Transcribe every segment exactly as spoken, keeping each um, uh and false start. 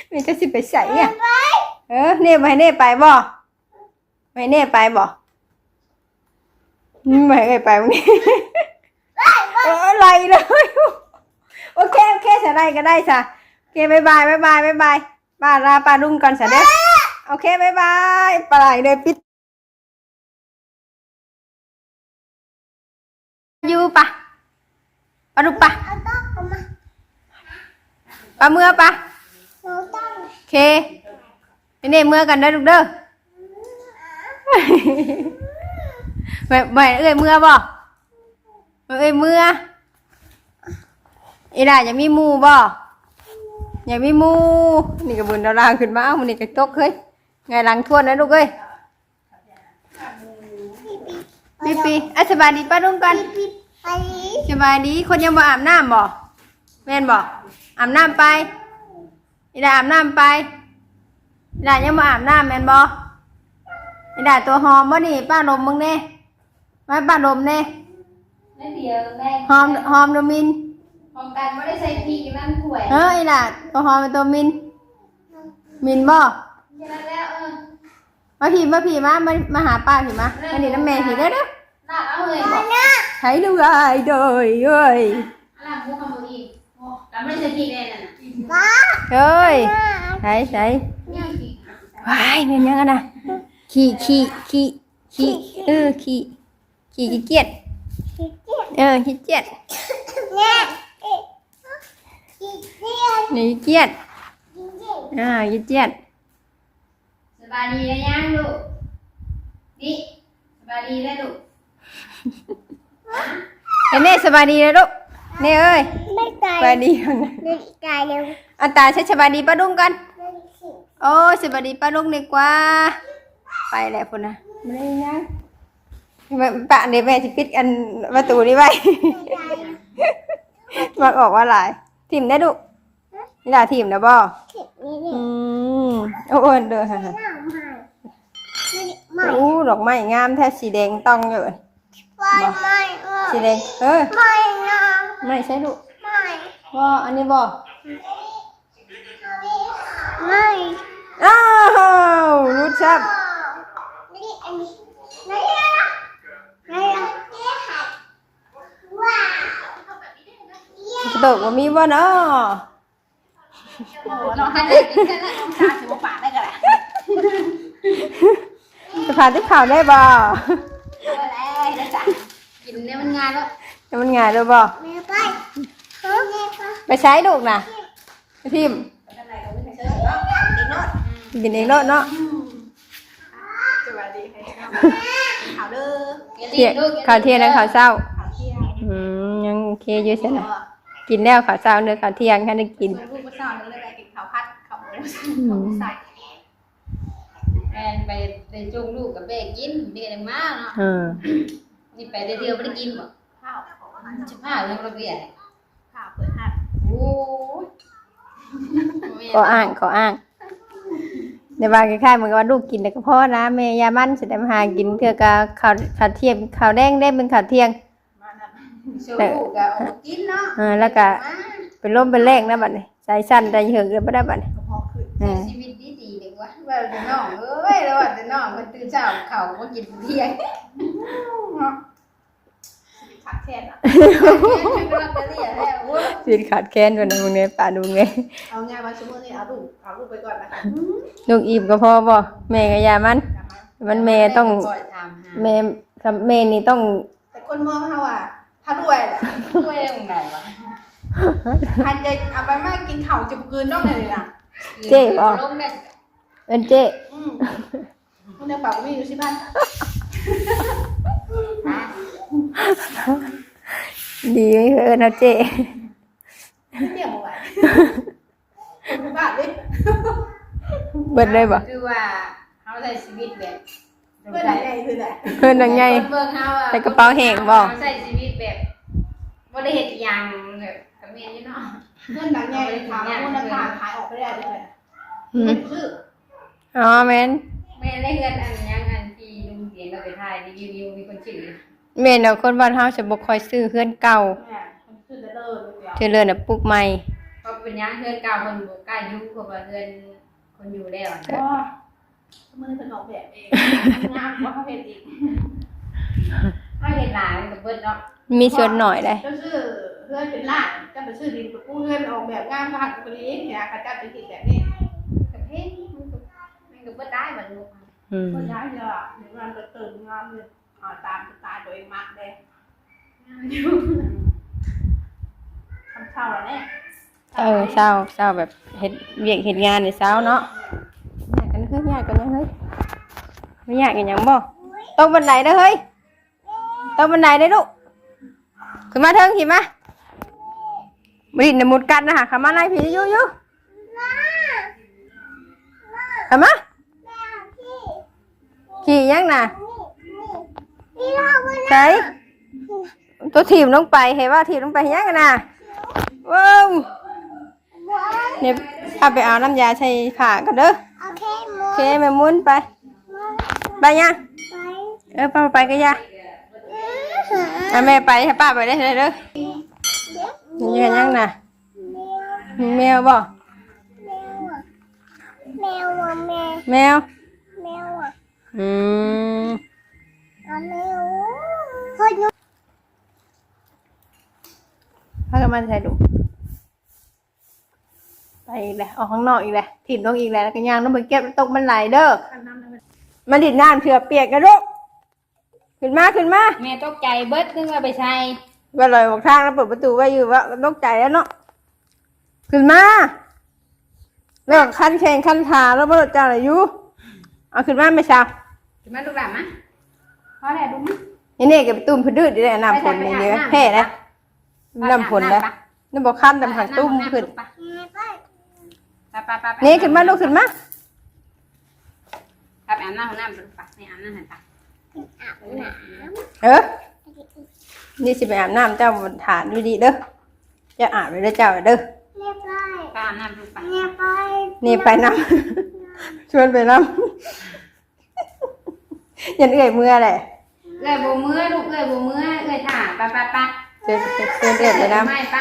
แม่จะสิไปใส่เนี่ย เออ เนี่ยไปเนี่ยไปบ่ ไปเนี่ยไปบ่ อืมไปเอ้ยไปวันนี้ เอออะไรเลย โอเค โอเคสะได้ก็ได้สะ โอเค บ๊ายบาย บ๊ายบาย บ๊ายบาย ป้าลาป้าลุงก่อนสะเด้อ โอเค บ๊ายบาย ไปเลย ปิด อยู่ปะ ปะลูกปะ ปะเมือปะ โอเค นี่เมือกันเด้อลูกเด้อ แม่แม่เอ้ยเมือบ่ เอ้ยเมือ อีหล่าอยากมีหมู่บ่ อยากมีหมู่ นี่ก็บุญดาวลางขึ้นมา เอ้า มันนี่ก็ตกเฮ้ย ไงหลังทวนนะลูกเอ้ย ปีปี อ่ะ สบายดีป้าลุงก่อน สบายดี คนยังบ่อาบน้ำบ่ แม่นบ่ อาบน้ำไป อีหล่าอาบน้ำไป อีหล่ายังบ่อาบน้ำแม่นบ่ อีหล่าตัวหอมบ่นี่ ป้าลมมึงแน่ มาป้าลมแน่ ไม่เดียวแม่ หอม หอมดูมิน หอมกันไม่ได้ใส่พริกนั่นถ้วย เฮ้ย อีหล่าตัวหอมเป็นตัวมิน มินบ่ แค่นั้นแล้ว เออ มาพี่ มาพี่ มา มา มาหาป้าพี่ มา มานี่น้ำแม่พี่เด้อเด้อ ลากเอาเลย ใช้ดูได้โดยเอ้ย ลากหมูเข้ามาอีก แล้วไม่ใช่พริกแน่นั่นน่ะ เอ้ย ใช้ ใช้ นี่อีก ว้าย เป็นยังไงนะ ขี้ ขี้ ขี้ ขี้ เออ ขี้ ขี้ขี้เกียจ ขี้เกียจ เออ ขี้เกียจ เนี่ย ขี้เกียจ นี่ขี้เกียจ ขี้เกียจ อ่า ขี้เกียจ สบายดีแล้วยังลูก นี่ สบายดีแล้วลูก เอ้ยเน่สบายดีนะลูก เน่เอ้ย ไม่ตาย สบายดีก่อนนะ ไม่ตายเร็ว อันตาใช้สบายดีป้าลุงกัน ไม่สิ โอ้ย สบายดีป้าลุงดีกว่า ไปแหละพุ่นนะ ไม่ได้ยัง แม่ ปะเดี๋ยวแม่จะปิดอันประตูนี้ไว้ ไม่ได้ มักออกว่าหลาย ถิ่มได้ลูก นี่ล่ะถิ่มนะบ่ เก็บนี่นี่ อืม โอ้โหเด้อ ไม่ได้ ไม่ อู้ ดอกไม้งามแท้ สีแดงต้องอยู่ ไม่ ไม่ ไม่ สีแดง เออ ไม่นะ ไม่ใช่ลูก ไม่ บ่ อันนี้บ่ ไม่ อ้าว รู้ชับ นี่ อันนี้ นี่นะ นี่นะ ว้าว กระโดดว่ามีบ่เนาะ โอ้โห น้องท่านได้กินแค่นั้น น้องตาสิบปากได้กันแหละ จะพาที่เขาได้บ่ เออแล้วจ้ะ กินเนี่ยมันง่ายแล้ว มันง่ายแล้วบ่ แม่ไป ไปใช้ลูกนะ ไปทิ่ม ไปทางไหนก็ไม่ไปเชิญเนาะ กินเองเนาะ กินเองโลดเนาะ อืม สวัสดีค่ะ ข่าวเด้อ เที่ยง ข่าวเที่ยงนะข่าวเช้า ข่าวเที่ยง อืม ยังโอเคอยู่ใช่ไหม กินแล้วข่าวเช้าเด้อข่าวเที่ยงให้ได้กิน ส่วนลูกก็เช้าเลยได้กินข้าวผัด ข้าวหมู อืม ใส่ แอนไป ไปจุ่มลูกกับแม่กิน เบียร์ยังมาเนาะ เออ นี่ไปได้เดียวไม่ได้กินบ่ ข้าว จะพาเรื่องระเบียบ ข้าวเปิดหัด โอ้ย ก็อ้าง ก็อ้าง ในบางคล้ายๆเหมือนกับว่าลูกกินแต่ก็พอนะ แม่ยามันสิได้มาหากินเทื่อก็ข้าว ข้าวเที่ยง ข้าวแดงได้เป็นข้าวเที่ยง มานะ แต่ ลูกก็เอามากินเนาะ เออ แล้วก็ มา เป็นลมเป็นแรงนะบัดนี้ ใจสั่นใจเหิงเลยบ่ได้บัดนี้ กระเพาะขึ้น เออ ชีวิตดีๆเด็กวะ ว่าแต่น้องเอ้ย แล้วว่าแต่น้องมันตื่นเช้าเขาก็กินเที่ยงเนาะ ขาดแคลนอะ ชีวิตขาดแคลนวันนี้มึงเนี่ยป่าดูไง เอาง่ายว่าสมมุตินี่เอาลูก เอาลูกไปก่อนนะ ลูกอิ่มก็พอบ่ แม่ก็ยามัน มันแม่ต้อง ปล่อยถามหา แม่ แม่นี่ต้อง แต่คนมองเขาอะพระรวยแหละ รวยตรงไหนวะ พันจะเอาไปมากินข้าวจุบกลืนต้องเลยนะ เจ๊บอก ลงเนี่ย เอิ้นเจ๊ อืม มันในปากมีอยู่สิบพัน ดีไม่เอิ้นเอาเจ๊ เดี๋ยวบอกว่า คนบ้าเลย เบิดเลยบ่ คือว่าเขาใช้ชีวิตแบบ เพื่อนหลังใหญ่คืออะไร เพิ่นหลังใหญ่ คนเบิ่งเขาอะ แต่กระเป๋าแห้งบ่ เขาใช้ชีวิตแบบบ่ได้เฮ็ดอิหยังแบบก็แม่นอยู่เนาะ เพื่อนหลังใหญ่ถามว่ามูลค่าขายออกไปได้เท่าไหร่ อืม ซื้อ อ๋อ แม่น แม่นได้เฮือนอันยังอันที่ลุงเสียงก็ไปถ่ายรีวิวอยู่มีคนซื้อ แม่นเนาะ คนบ้านเฮาจะบ่ค่อยซื้อเฮือนเก่า แม่น ซื้อแต่เลิศเลย ซื้อเลิศน่ะปลูกใหม่ ก็ เป็นหยังเฮือนเก่าเพิ่นบ่กล้าอยู่ เพราะว่าเฮือนคนอยู่แล้วนะ บ่ มื้อนี้เพิ่นออกแบบเอง งามกว่าเฮาเฮ็ดอีก เฮาเฮ็ดหลายมันก็เบิดเนาะ มีส่วนหน่อยได้ เจ้าซื้อเฮือนเป็นล้าน เจ้าไปซื้อดินไปกู้เฮือนออกแบบงามกว่าหั้นกว่านี้ เนี่ย เขาเจ้าจะคิดแบบนี้ ก็เพ่ง มันก็ มันก็เบิดได้บัดนี้ อืม เบิดได้เด้อ เดี๋ยวมันก็เติมงามเลย อ่า ตามสไตล์ตัวเองมักเด้ งามอยู่ ทำเช่าแล้วเนี่ย เออ เช่า เช่าแบบเฮ็ดเวียกเฮ็ดงานนี่เช่าเนาะ ยากกันคือ ยากกันหยังเฮ้ย บ่ยากกันหยังบ่ ตกบันไดเด้อเฮ้ย ตกบันไดเด้อลูก ขึ้นมาเทิง ขึ้นมา บ่ดินน่ะมุดกัดนะหา เข้ามาในพี้ อยู่ อยู่ เข้ามา ขี่หยังน่ะ ใส่ ตัวถีบลงไป เห็นว่าถีบลงไปหยังน่ะ ว้าว เนี่ย เอาไปเอาน้ำยาใส่ผ้ากันเด้อ โอเค โอเค แม่มุนไป ไปยัง ไป เออ ไป ไปก็ยา อ่ะ แม่ไป ให้ป้าไปได้เลยเด้อ นี่เห็นยังน่ะ แมวบ่ แมวอะ แมวอะแม่ แมว แมวอะ อืม เอาแมว เฮ้ย พากันมาใส่ดู ไปอีกแล้ว ออกข้างนอกอีกแล้ว ถิ่มลงอีกแล้ว แล้วก็ย่างลงไปเก็บ ตกบันไดเด้อ มาดินน้ำเถื่อเปียกนะลูก ขึ้นมา ขึ้นมา แม่ตกใจเบิด นึกว่าไปใส่ ว่าลอยบอกทางแล้วเปิดประตูไว้อยู่ ว่าตกใจแล้วเนาะ ขึ้นมา แล้วคันแข้งคันขาแล้วบ่รู้จักอะไรอยู่ เอาขึ้นมา ไม่เช้า ขึ้นมาลูกหลานมา พอแล้วลูกมา นี่ นี่ก็ไปตุ้มพะดืดอยู่เลย น้ำฝนนี่ ไปใส่ ไปอาบน้ำ แพ้แล้ว ไป น้ำฝนแล้ว ไปอาบน้ำปะ นี่บอกคันแต่ผักตุ้มขึ้น ไป ไป ไป ไป นี่ ขึ้นมาลูก ขึ้นมา ไป ไปอาบน้ำห้องน้ำไปลูกไป ไม่อาบน้ำหันไป อาบน้ำ เออ นี่สิไปอาบน้ำ เจ้าถ่านอยู่ดีเด้อ เจ้าอาบเลยเด้อ เจ้าเด้อ แม่ไป ไปอาบน้ำลูกไป แม่ไป นี่ไปนำ ชวนไปนำ ยันเอื้อยเมื่อแหละ เอื้อยบ่เมื่อลูก เอื้อยบ่เมื่อ เอื้อยถ่า ไป ไป ไป เชิญ เชิญเอื้อยไปนำ ไม่ไป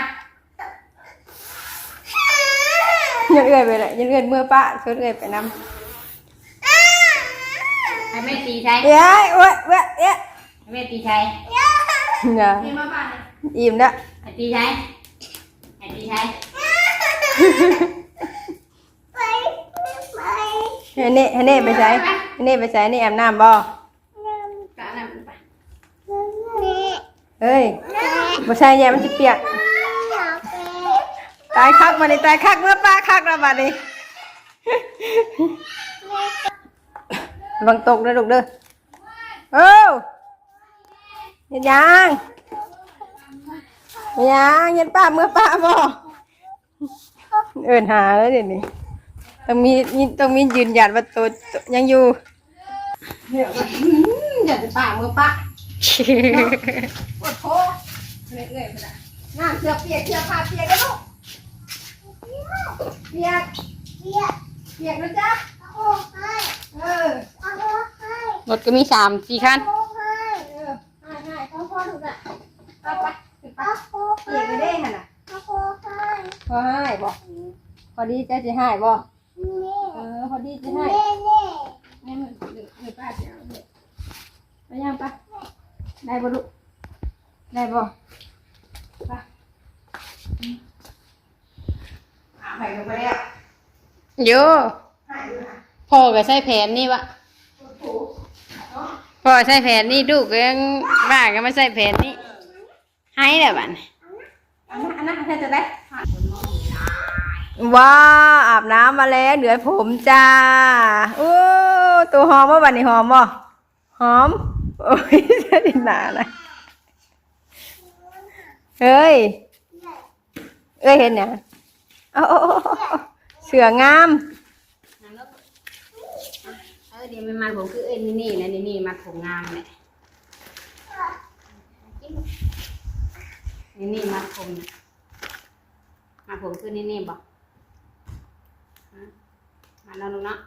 ยันเอื้อยไปแหละ ยันเอื้อยเมื่อปะ ชวนเอื้อยไปนำ ให้แม่ตีใช้ เอ้ย เอ้ย เอ้ย เอ้ย ให้แม่ตีใช้ อย่า นี่มาบ้าน อิ่มแล้ว ให้ตีใช้ ให้ตีใช้ ไป ไป ให้เน่ ให้เน่ไปใส่ ให้เน่ไปใส่ เน่อาบน้ำบ่ น้ำ ไปอาบน้ำไป เฮ้ย บ่ใช่ อย่ามันสิเปียก ตายคักมานี่ ตายคัก เมื่อป้าคักแล้วบัดนี้ ระวังตกนะลูกเด้อ เอ้า เฮ็ดหยัง เฮ็ดหยัง เฮ็ดป้า เมื่อป้าบ่ เอิ้นหาแล้วเดี๋ยวนี้ ต้องมี มี ต้องมียืนยันว่าตัว ตัวยังอยู่ เนี่ย อืม อยากจะปะมือปะ โอ้โห เรื่อยๆไปละ น้ำเสื้อเปียก เสื้อผ้าเปียกแล้วลูก เปียก เปียก เปียกนะจ๊ะ เออ รถก็มีสามสี่คัน เออ ให้ ให้ พ่อ พ่อดูละ ไป ไป ไป เปียกไปได้หั่นน่ะ พ่อให้ พ่อให้บ่ พอดีใจสิให้บ่ เออ พอดีจะให้ แม่ แม่ แม่ เดี๋ยว เดี๋ยวป้าจะเอาเดี๋ยว ไปย่างปะ ได้บ่ลูก ได้บ่ ไป หาไปกันไปแล้ว โย หายอยู่นะ พ่อก็ใส่แผนนี่วะ โอ้โห พ่อใส่แผนนี่ ลูกก็ยังว่าก็มาใส่แผนนี่ ให้แล้วบัดนี้ อันนั้น อันนั้น อันนั้นจะได้ ว้า อาบน้ำมาแล้ว เหลือผมจ้า โอ้ ตัวหอมบ่บัดนี้ หอมบ่ หอม โอ้ย หนานะ เฮ้ย เอ้ย เห็นหยัง เอา เอา เอา เอา เสืองาม เออ เดี๋ยวมันมัดผมคือเอ้ย นี่ นี่นะ นี่ นี่ มัดผมงามเนี่ย นี่ นี่ มัดผมเนี่ย มัดผมคือนี่ นี่บอก ฮะ มัดแล้วลูกเนาะ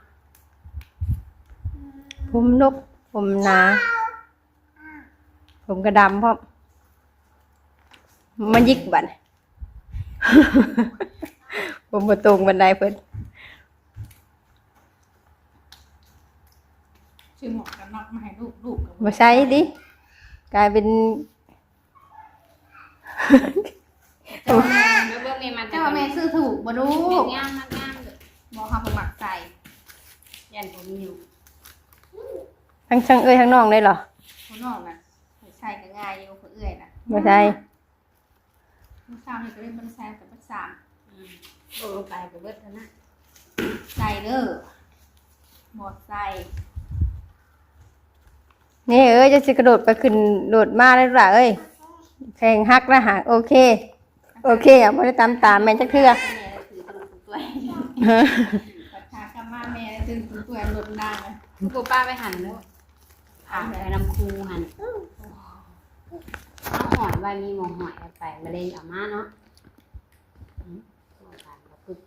ผมนก ผมหนา ผมกระดำพร้อม มายิกบัด ผมบ่ตรงปานใดเพิ่น ซื้อหมวกกันน็อกมาให้ลูก ลูกก็บ่ บ่ใส่ติ กลายเป็น เจ้าแม่ เดี๋ยวเบิ่งแม่มัน เจ้าแม่ซื้อถูกบ่ลูก งามๆ งามๆ เด้อ บ่ เฮาบ่มักใส่ ย่านผมอยู่ ทั้ง ทั้งเอื้อยทั้งน้องเลยเหรอ ผู้น้องน่ะ ใส่ก็ง่ายอยู่ ผู้เอื้อยน่ะ บ่ใส่ มื้อเช้านี่ก็เลยบ่ได้ใส่ แต่บ่สาม อืม โอ้ ลงไปก็เบิดแล้วนะ ใส่เด้อ บ่ใส่ นี่เอ้ย จะสิกระโดดไปขึ้นโดดมาได้ล่ะเอ้ย แข้งหักนะหาง โอเค โอเค อ่ะ บ่ได้ตามตามแม่นจักเทื่อ แม่ถือตัวตัว ฮะ ขากลับมาแม่ถือตัวตัวรถนางเลย คือบ่ป้าไปหันเด้อ ถามไปนำครูหัน เอาหอยไว้ มีหมองหอยเอาไป มาเล่นเอามาเนาะ อืม หอยปลาปึก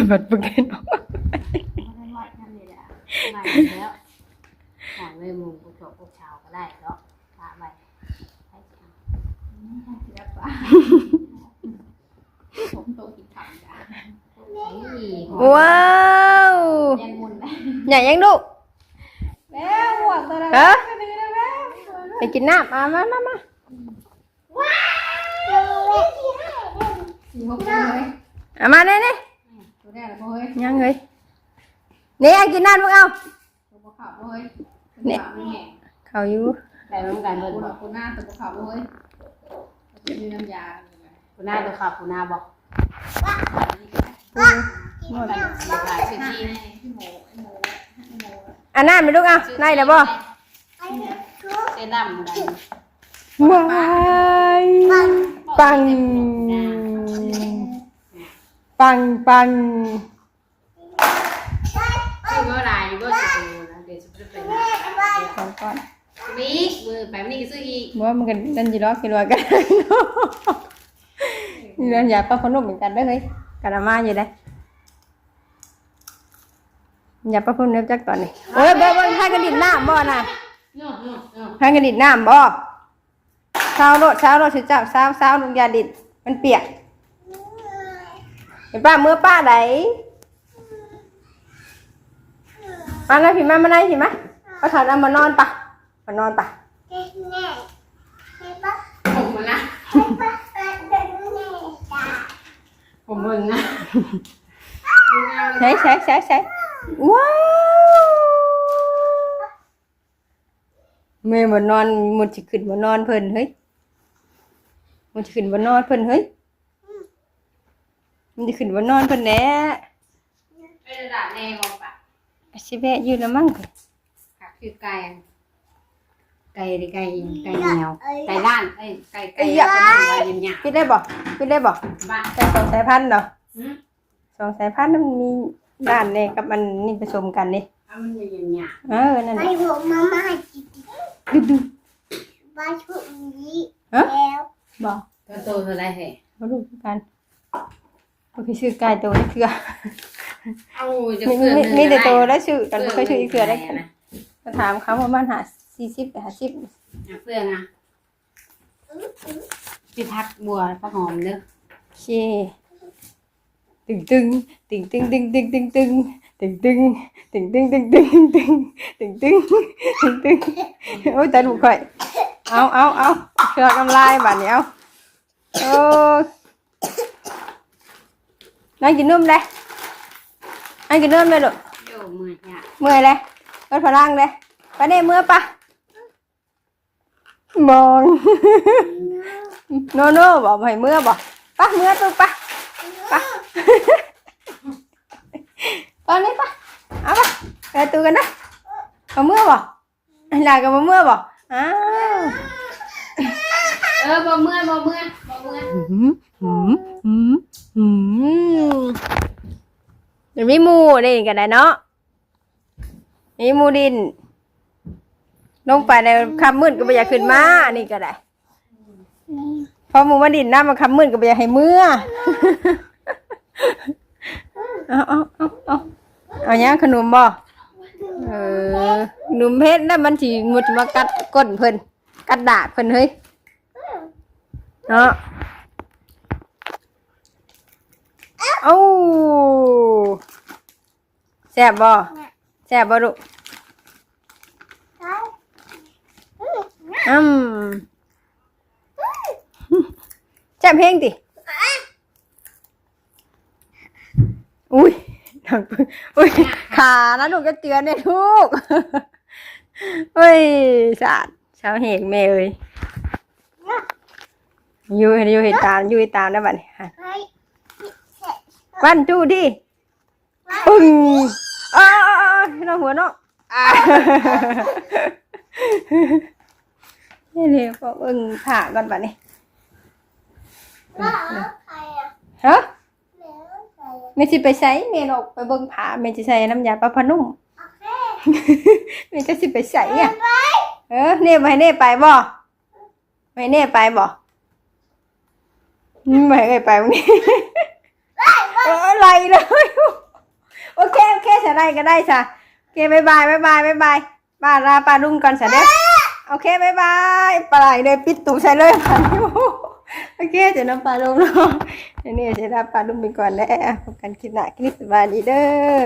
บัดปึกเห็น ไม่ได้วัดนั่นเลยอะ ไม่แล้ว หอยไว้มุงพวกเช้าพวกเช้าก็ได้เนาะ ปะไว้ ไม่ทันเสียปะ ผมโตกินขำจ้ะ นี่ ว้าว ยันมุนนะ ใหญ่ยังลูก แล้วหมวกตัวนั้น ฮะ ก็ดื้อแล้วแม่ ไปกินน้ำ มา มา มา มา ว้าว สี่หกเลย เอามาเลยนี่ ตัวแรกเลยเฮ้ย ยังเลย นี่ กินน้ำมึงเอา ตัวบ่ขาวเฮ้ย เนี่ย ตัวบ่ขาวแม่ เขาอยู่ แต่มันกันเบิด ตัวบ่ขาว ตัวหน้า ตัวบ่ขาวเฮ้ย มีน้ำยา ผู้หน้าตัวขาวผู้หน้าบอก อืม หมด หลายสิบปี พี่โม ไอ้โม ไอ้โม อันนั้นไหมลูก เอา ได้แล้วบ่ เซรั่มอะไร ว้าย ปัง ปัง ปัง ซื้อมาหลายอยู่บ่สิบโลนะ เดี๋ยวจะไปหา สองก้อน มีอีก มือไปนี่ก็ซื้ออีก บ่ มันก็นั่นอยู่ดอก คิดว่ากัน นี่นะ ยาปะพนุ่มเหมือนกันเด้อเฮ้ย กันเอามาอยู่ได้ ยาปะพนุ่มจักตอนนี้ โอ้ย เบิ่ง เบิ่ง พากันดินน้ำบ่น่ะ เนาะ เนาะ เนาะ พากันดินน้ำบ่ เซาโลด เซาโลด สิเจ้า เซา เซา ลูก อย่าดิน มันเปียก ไปป้า เมือป้าใด มาแล้ว พี่มา มาไหน พี่มา ป้าถอนเอามานอนปะ มานอนปะ ผมมันนะ ผมเบิ่งนะ ใช่ ใช่ ใช่ ใช่ ว้าว แม่บ่นอน มันสิขึ้นบ่นอนเพิ่นเฮ้ย มันสิขึ้นบ่นอนเพิ่นเฮ้ย มันสิขึ้นบ่นอนเพิ่นแหละ ไปตลาดแน่บ่ปะ สิแวะอยู่ละมั้ง ค่ะ คือไก่ ไก่ ไก่ ไก่เหนียว ไก่ล้าน เอ้ย ไก่ ไก่ เอ้ย เป็นอะไรอย่างเงี้ย ปิดได้บ่ ปิดได้บ่ บ้า ไก่สองสายพันธุ์เนาะ หืม สองสายพันธุ์มันมีล้านแน่กับอันนี้ผสมกันนี่ เอามันอย่างเงี้ย เออ นั่นแหละ ให้ผมมาม่ากิน ดึงๆ ปลาชุบนี้ ฮะ แล้ว บ่ ก็โตเท่าไรเหรอ บ่รู้คือกัน บ่เคยซื้อไก่โตจักเทื่อ เอาจะ มี เพื่อน มี มีแต่โตได้ซื้อกัน เพื่อน บ่เคยซื้ออีกเทื่อได้ เพื่อนนะ ก็ถามเขาประมาณห้า สี่สิบ ห้าสิบ อ่ะ เพื่อนนะ สิผักบัวผักหอมเด้อ โอเค ตึงตึง ตึงตึง ตึงตึง ตึงตึง ตึงตึง ตึงตึง ตึงตึง ตึงตึง ตึงตึง ตึงตึง โอ้ย ตายลูกข่อย เอา เอา เอา เคือกน้ำลายบาดนี้ เอา โอ้ นั่งกินนมเลย นั่งกินนมเลยลูก โยมเมื่อยจ้ะ เมื่อยเลย ลดพลังเลย ไปเนี่ย เมือปะ มอง โนโน่บอกให้เมือบอก ปะ เมือตุ๊กปะ ปะ ตอนนี้ปะ เอาปะ ไปตู้กันนะ เอาเมือบอก หลานก็บ่เมือบ่ อ้าว เออ บ่เมือ บ่เมือ บ่เมือ อืม อืม อืม อืม เดี๋ยวมีหมู่ได้กันได้เนาะ มีหมู่ดิน ลงไปในค่ำมืดก็บ่อยากขึ้นมา อันนี้ก็ได้ พอหมู่มาดินน้ำมาค่ำมืดก็บ่อยากให้เมือ เอา เอา เอา เอา เอาหยังขนมบ่ เออ หนุ่มเพชรนะมันสิหมดมากัดก้นเพิ่น กัดดากเพิ่นเฮ้ย เนาะ เอ้า แซ่บบ่ แซ่บบ่ลูก อืม แซ่บแฮงติ อุ้ย อุ้ย ขานะลูก จะเจือนเนี่ยลูก เฮ้ย สาด เช้าแหงแม่เอ้ย อยู่ อยู่ให้ตาม อยู่ให้ตามนะบัดนี้ วัน ทู ทรี ปึ้ง เออ เออ เออ เออ น้องหัวเนาะ อ่า นี่เลย พอเบิ่งผ้าก่อนบัดนี้ ฮะ แม่สิไปไส แม่ออกไปเบิ่งผ้า แม่สิใส่น้ำยาปรับผ้านุ่ม แม่จะสิไปไสอ่ะ เออ เน่บ่ให้เน่ไปบ่ ให้เน่ไปบ่ อืม บ่ให้เน่ไปมื้อนี้ เออ ไหลเลย โอเค โอเค ซะ ได้ก็ได้ซะ โอเค บ๊ายบาย บ๊ายบาย บ๊ายบาย ป้าลาป้าลุงก่อนซะเด้อ โอเค บ๊ายบาย ไปเลย ปิดตู้ใส่เลย โอเค เดี๋ยวน้ำปลาลงเนาะ เดี๋ยวนี้จะลาป้าลุงไปก่อนแล้ว พบกันคลิปหน้า คลิปสบายดีเด้อ